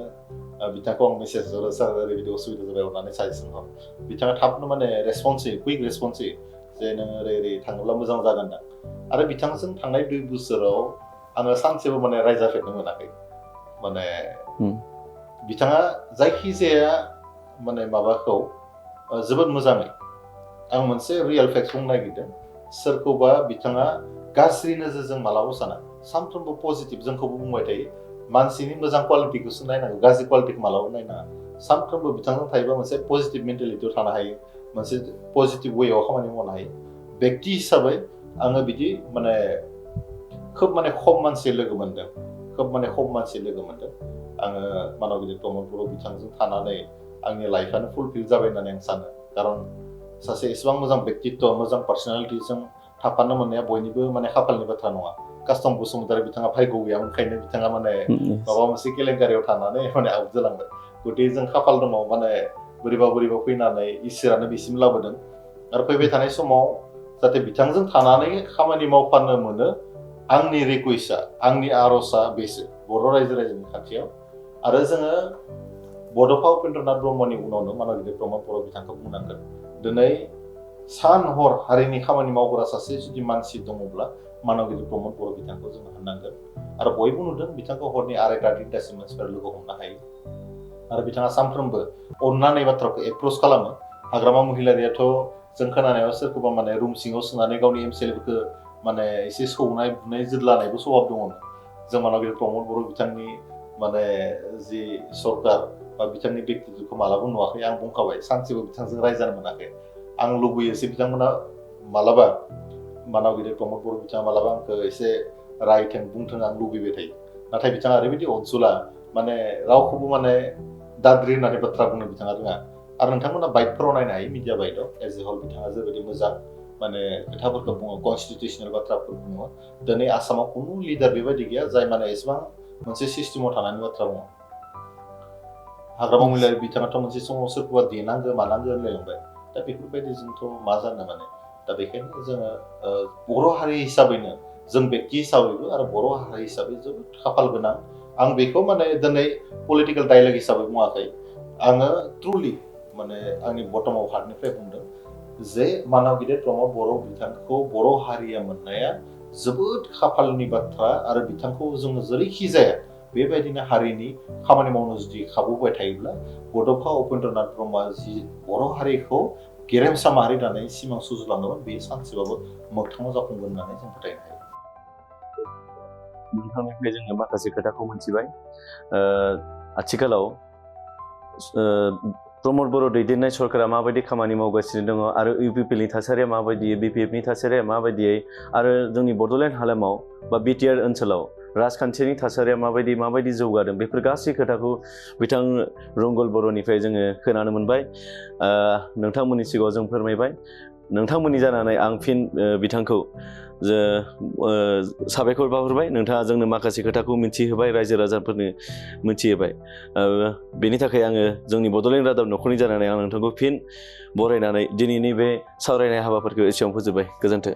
बिथांखौ आं मेसेज हरो सार ओरैबायदि असुबिदा जाबाय अननानै साजेसन हर। बिथाङा थाबनो माने रेसपन्स होयो कुइक रेसपन्स होयो जे नों ओरै थाङोब्ला मोजां जागोन दां। आरो बिथांजों थांनाय 2 बोसोराव आङो सानसेबो माने रायजाफेरनो मोनाखै। माने बिथाङा जायखिजाया माने माबाखौ जोबोद मोजाङै आं मोनसे रियेल फेक्ट बुंनो नागिरदों सोरखौबा बिथाङा गाज्रि नोजोरजों मालाबा साना सानफ्रोमबो पजिटिभ जोंखौबो बुंबाय थायो मानसिनि मोजां क्वालिटिखौसो नायनांगौ गाज्रि क्वालिटिखौ मालाबा नायनाङा। सानफ्रोमबो बिथांजों थायोबा मोनसे पजिटिभ मेन्टेलिटियाव थानो हायो मोनसे पजिटिभ वेआव खामानि मावनो हायो। व्यक्ति हिसाबै आङो बिदि माने खोब माने खम मानसि लोगो मोनदों आङो मानबगिरि प्रमद बर' बिथांजों थानानै आंनि लाइफआनो फुलफिल जाबाय होननानै आं सानो। खारन सासे एसेबां मोजां व्यक्तित्व मोजां पार्सनेलिटिजों थाफानो मोननाया बयनिबो माने खाफालनि बाथ्रा नङा। कास्टम बसुमतारी बिथाङा भाग्य गैयामोनखायनो बिथाङा माने माबा मोनसे केलेंकारियाव थानानै माने आउट जालांबाय। गतिके जों खाफाल दङ माने बोरैबा फैनानै इसोरानो बिसिम लाबोदों आरो फैबाय थानाय समाव जाहाथे बिथांजों थानानै खामानि मावफानो मोनो आंनि रिकुवेस्टआ आंनि आर'जआ बेसो बर' रायजो राजानि खाथियाव आरो जोङो बड'फा उपेन्द्रनाथ ब्रह्मनि उनावनो मानबगिरि प्रमद बर' बिथांखौ बुंनांगोन दिनै सान हर हारिनि खामानि मावग्रा सासे जुदि मानसि दङब्ला मानबगिरि प्रमद बर' बिथांखौ जोङो होननांगोन आरो बयबो नुदों बिथांखौ हरनि 2:30 मानसिफोरा लोगो हमनो हायो आरो बिथाङा सानफ्रोमबो अननानै बाथ्राखौ एप्रच खालामो हाग्रामा महिलारियाथ' जों खोनानायाव सोरखौबा माने रुम सिङाव सोनानै गावनि एमसिएलफोरखौ माने एसे सौनाय बुनाय जोद्लानायबो स्वभाब दङमोन जों मानबगिरि प्रमद बर' बिथांनि माने जि सरकार बा बिथांनि बेक्तित्वखौ मालाबा नुवाखै आं बुंखाबाय सानसेबो बिथांजों रायजानो मोनाखै आं लुबैयोसै बिथांमोना मालाबा मानबगिरि प्रमद बर' बिथाङा मालाबा आंखौ एसे रायथों बुंथों आं लुबैबाय थायो नाथाय बिथाङा ओरैबायदि अनसुला माने रावखौबो माने दाद्रि होननानै बाथ्रा बुंनो बिथाङा रोङा आरो नोंथांमोना बाइटफोराव नायनो हायो मिडिया बाइटआव एज ए हल बिथाङा जोबोद मोजां माने खोथाफोरखौ बुङो कनस्टिटिउसनेल बाथ्राफोर बुङो दिनै आसामाव खुनु लिडार बेबायदि गैया जाय माने एसेबां मोनसे सिस्टेमाव थानानै बाथ्रा बुङो हाग्रामा महिलारि बिथाङाथ' मोनसे समाव सोरखौबा देनांगो मानांगो होनलायलांबाय दा बेफोरबायदिजोंथ' मा जानो माने दा बेखायनो जोङो बर' हारि हिसाबैनो जों बेक्ति हिसाबैबो आरो बर' हारि हिसाबै जोबोद खाफाल गोनां आं बेखौ माने दिनै पलिटिकेल डायलग हिसाबै बुङाखै आङो ट्रुलि माने आंनि बटम अफ हार्टनिफ्राय बुंदों जे मानबगिरि प्रमद बर' बिथांखौ बर' हारिया मोननाया जोबोद खाफालनि बाथ्रा आरो बिथांखौ जोङो जेरैखि जाया बेबायदिनो हारिनि खामानि मावनो जुदि खाबु होबाय थायोब्ला बड'फा उपेन्द्रनाथ ब्रह्मआ जि बर' हारिखौ गेरेमसा माहारि दानाय सिमां सुजुलांदोंमोन बे सानसेबाबो मोगथाङाव जाफुंगोन होननानै जों फोथायनो हायो नोंथांनिफ्राय जोङो माखासे खोथाखौ मोनथिबाय आथिखालाव प्रमद बर' दैदेननाय सरकारा माबायदि खामानि मावगासिनो दङ आरो इउपिपिएलनि थासारिया माबायदि बिपिएफनि थासारिया माबायदियै आरो जोंनि बड'लेण्ड हालामाव बा बिटिआर ओनसोलाव राजखान्थिनि थासारिया माबायदि जौगादों बेफोर गासै खोथाखौ बिथां रंगल बर'निफ्राय जोङो खोनानो मोनबाय नोंथांमोननि सिगाङाव जों फोरमायबाय नोंथांमोननि जानानै आं फिन बिथांखौ साबायखर बावहरबाय नोंथाङा जोंनो माखासे खोथाखौ मिथिहोबाय रायजो राजाफोरनो मिथिहोबाय बेनि थाखाय आङो जोंनि बड'लेण्ड रादाब न'खरनि जानानै आं नोंथांखौ फिन बरायनानै दिनैनि बे सावरायनाय हाबाफोरखौ एसेयावनो फोजोबबाय गोजोन्थों